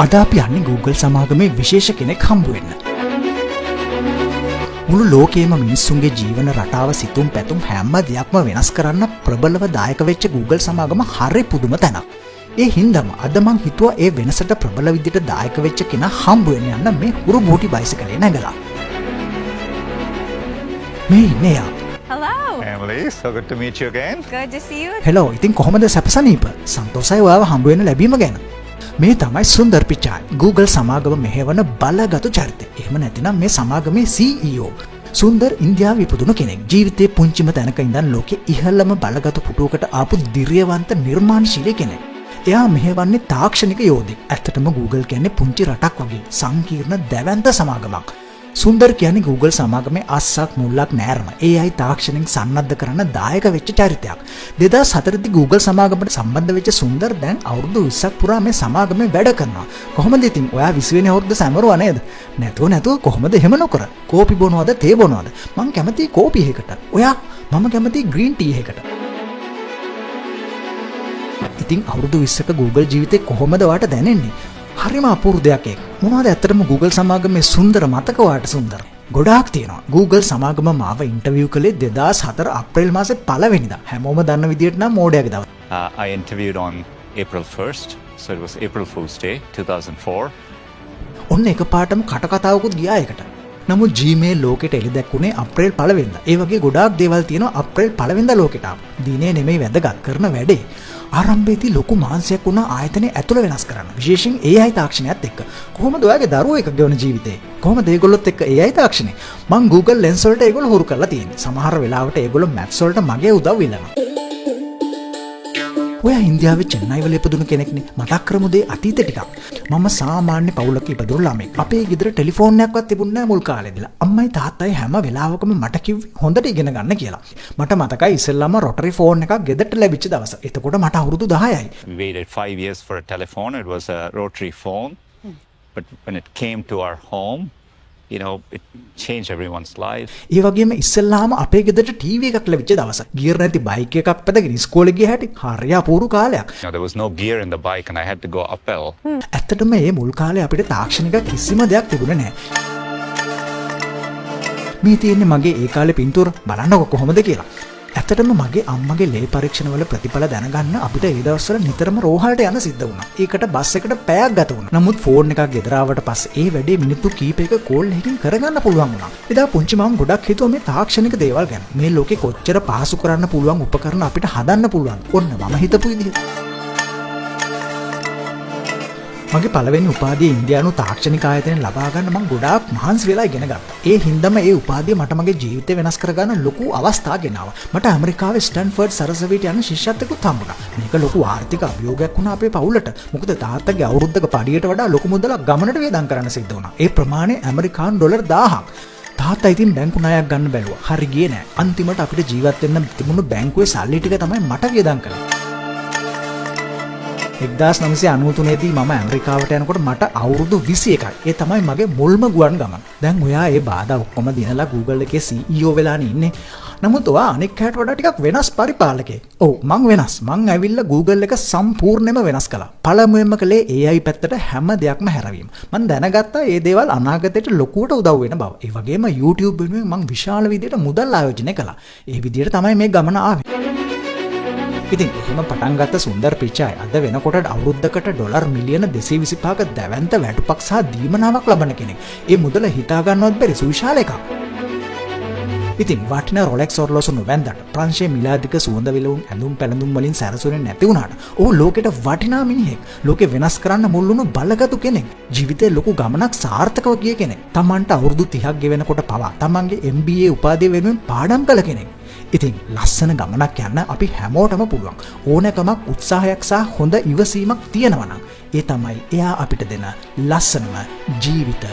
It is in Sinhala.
අද අපි යන්නේ Google සමාගමේ විශේෂ කෙනෙක් හම්බ වෙන්න. මුළු ලෝකයේම මිනිස්සුන්ගේ ජීවන රටාව සිතුම් පැතුම් හැම දෙයක්ම වෙනස් කරන්න ප්‍රබලව දායක වෙච්ච Google සමාගම හරි පුදුම තැනක්. ඒ හින්දාම අද මං හිතුවා ඒ වෙනසට ප්‍රබල විදිහට දායක වෙච්ච කෙනා හම්බ වෙන්න යන්න මේ හුරු බෝටි බයිසිකලේ නැගලා. මේ ඉන්නේ එයා. Hello. Emily, so good to meet you again. Good to see you. Hello, ඉතින් කොහොමද සැපසනීප? සන්තෝසයි ඔයාව හම්බ වෙන්න ලැබීම ගැන. මේ තමයි සුන්දර් පිචායි. Google සමාගම මෙහෙවන බලගතු චරිතය. එහෙම නැතිනම් මේ සමාගමේ CEO. සුන්දර් ඉන්දියාවේ ඉපදුණු කෙනෙක්. ජීවිතේ පුංචිම තැනක ඉඳන් ලෝකෙ ඉහළම බලගතු පුටුවකට ආපු ධිරියවන්ත නිර්මාණශීලී කෙනෙක්. එයා මෙහෙවන්නේ තාක්ෂණික යෝධයෙක්. ඇත්තටම Google කියන්නේ පුංචි රටක් වගේ සංකීර්ණ දැවැන්ත සමාගමක්. සුන්දර් කියන්නේ Google සමාගමේ අස්සක් මුල්ලක් නෑරම AI තාක්ෂණයෙන් සන්නද්ධ කරන්න දායක වෙච්ච චරිතයක්. 2004 දී Google සමාගමට සම්බන්ධ වෙච්ච සුන්දර් දැන් අවුරුදු 20ක් පුරා මේ සමාගමේ වැඩ කරනවා. කොහොමද ඉතින් ඔයා 20 වෙනි අවුරුද්ද සැමරුවා නේද? නැතුව නැතුව කොහොමද එහෙම නොකර? කෝපි බොනවද තේ බොනවද? මං කැමතියි කෝපි එකකට. ඔයා? මම කැමතියි ග්‍රීන් ටී එකකට. ඉතින් අවුරුදු 20ක Google ජීවිතේ කොහොමද ඔයාට දැනෙන්නේ? හරිම අපූර්ව දෙයක් ඒක. මොනවද ඇත්තටම Google සමාගමේ සුන්දර මතක ඔයාට සුන්දර? ගොඩාක් තියෙනවා. Google සමාගම මාව ඉන්ටර්විව් කළේ 2004 අප්‍රේල් මාසේ පළවෙනිදා. හැමෝම දන්න විදියට නම් මෝඩයාගේ දවස්. I interviewed on April 1st, so it was April Fool's Day, 2004. ඔන්න එකපාරටම කටකතාවකුත් ගියා ඒකට. නමුත් Gmail ලෝකෙට එළි දැක්ුණේ අප්‍රේල් පළවෙනිදා. ඒ වගේ ගොඩාක් දේවල් තියෙනවා අප්‍රේල් පළවෙනිදා ලෝකෙට ආපු. දිනේ නෙමෙයි වැදගත් කරන වැඩේ. ආරම්භයේදී ලොකු මහන්සියක් වුණා ආයතනය ඇතුළ වෙනස් කරන්න. විශේෂයෙන් AI තාක්ෂණයත් එක්ක. කොහොමද ඔයාගේ දරුවෝ එක්ක ගෙවන ජීවිතේ? කොහොමද ඒගොල්ලොත් එක්ක AI තාක්ෂණය? මං Google Lens වලට ඒගොල්ලෝ හුරු කරලා තියෙන්නේ. සමහර වෙලාවට ඒගොල්ලෝ මැත්ස් වලට මගේ උදව් ඉල්ලනවා. ඔයා ඉන්දියාවේ චෙන්නයි වල ඉපදුණු කෙනෙක්නේ. මතක් කරමු දේ අතීත ටිකක්. මම සාමාන්‍ය පවුලක ඉපදුණු ළමෙක්. අපේ ගෙදර ටෙලිෆෝන් එකක්වත් තිබුණේ නැහැ මුල් කාලේදීලා. අම්මයි තාත්තයි හැම වෙලාවකම මට කිව්වේ හොඳට ඉගෙන ගන්න කියලා. මට මතකයි ඉස්සෙල්ලාම රොටරි ෆෝන් එකක් ගෙදරට ලැබිච්ච දවස. එතකොට මට අවුරුදු 10යි. We waited 5 years for a telephone. It was a rotary phone. But when it came to our home, it changed everyone's life. ඒ වගේම ඉස්සෙල්ලාම අපේ ගෙදරට ටීවී එකක් ලැබිච්ච දවස. ගියර් නැති බයික් එකක් පැදගෙන ඉස්කෝලේ ගිය හැටි හරි අපූර්ව කාලයක්. There was no gear in the bike and I had to go uphill. ඇත්තටම මේ මුල් කාලේ අපිට තාක්ෂණික කිසිම දෙයක් තිබුණේ නැහැ. මේ තියෙන්නේ මගේ ඒ කාලේ පින්තූර, බලන්නකො කොහොමද කියලා. ඇත්තටම මගේ අම්මගේ ලේ පරීක්ෂණවල ප්‍රතිඵල දැනගන්න අපිට ඒ දවස්වල නිතරම රෝහලට යන්න සිද්ධ වුණා. ඒකට බස් එකට පැයක් ගත වුණා. නමුත් ෆෝන් එකක් ගෙදර ආවට පස්සේ ඒ වැඩේ මිනිත්තු කීපයක කෝල් එකකින් කරගන්න පුළුවන් වුණා. එදා පුංචි මම ගොඩක් හිතුවා මේ තාක්ෂණික දේවල් ගැන. මේ ලෝකේ කොච්චර පහසු කරන්න පුළුවන් උපකරණ අපිට හදන්න පුළුවන්. ඔන්න මම හිතපු විදිහ. මගේ පළවෙනි උපාධිය ඉන්දියානු තාක්ෂණික ආයතනයෙන් ලබා ගන්න මං ගොඩාක් මහන්සි වෙලා ඉගෙන ගත්තා. ඒ හින්දාම ඒ උපාධිය මට මගේ ජීවිතය වෙනස් කරගන්න ලොකු අවස්ථා ගෙනාවා. මට ඇමරිකාවේ ස්ටැන්ෆර්ඩ් සරසවියට යන ශිෂ්‍යත්වයකුත් හම්බුණා. මේක ලොකු ආර්ථික අභියෝගයක් වුණා අපේ පවුලට. මොකද තාත්තගේ අවුරුද්දක පඩියට වඩා ලොකු මුදලක් ගමනට වියදම් කරන්න සිද්ධ වුණා. ඒ ප්‍රමාණය ඇමරිකානු ඩොලර් 1000ක්. තාත්තා ඉතින් බැංකු ණයක් ගන්න බැලුවා. හරි ගියේ නෑ. අන්තිමට අපිට ජීවත් වෙන්න තිබුණු බැංකුවේ සල්ලි ටික තමයි මට වියදම් කළේ. 1993 දී මම ඇමරිකාවට යනකොට මට අවුරුදු 21යි. ඒ තමයි මගේ මුල්ම ගුවන් ගමන. දැන් ඔයා ඒ බාධා ඔක්කොම දිනලා Google එකේ CEO වෙලානේ ඉන්නේ. නමුත් ඔයා අනෙක් අයට වඩා ටිකක් වෙනස් පරිපාලකයෙක්. ඔව්, මං වෙනස්. මං ඇවිල්ලා Google එක සම්පූර්ණයෙන්ම වෙනස් කළා. පළමුවෙන්ම කළේ AI පැත්තට හැම දෙයක්ම හැරවීම. මං දැනගත්තා මේ දේවල් අනාගතයට ලොකුවට උදව් වෙන බව. ඒ වගේම YouTube වෙනුවෙන් මං විශාල විදියට මුදල් ආයෝජනය කළා. ඒ විදියට තමයි මේ ගමන ආවේ. ඉතින් එහෙම පටන් ගත්ත සුන්දර් පිචායි අද වෙනකොට අවුරුද්දකට ඩොලර් මිලියන 225ක දැවැන්ත වැටුපක් සහ දීමනාවක් ලබන කෙනෙක්. ඒ මුදල හිතා ගන්නවත් බැරි සුවිශාල එකක්. ඉතින් වටිනා රොලෙක්ස් ඔරලෝසු නොවැන්දට, ප්‍රංශයේ මිලාදික සුවඳ විලවුන් ඇඳුම් පැළඳුම් වලින් සැරසුනේ නැති වුණාට, ඔහු ලෝකෙට වටිනා මිනිහෙක්. ලෝකෙ වෙනස් කරන්න මුල් වුණු බලගතු කෙනෙක්. ජීවිතේ ලොකු ගමනක් සාර්ථකව ගිය කෙනෙක්. තමන්ට අවුරුදු 30ක් ගෙවෙනකොට පවා තමන්ගේ MBA උපාධිය වෙනුවෙන් පාඩම් කළ කෙනෙක්. ඉතින් ලස්සන ගමනක් යන්න අපි හැමෝටම පුළුවන්. ඕනෑකමක්, උත්සාහයක් සහ හොඳ ඉවසීමක් තියෙනවා නම් ඒ තමයි එයා අපිට දෙන ලස්සනම ජීවිත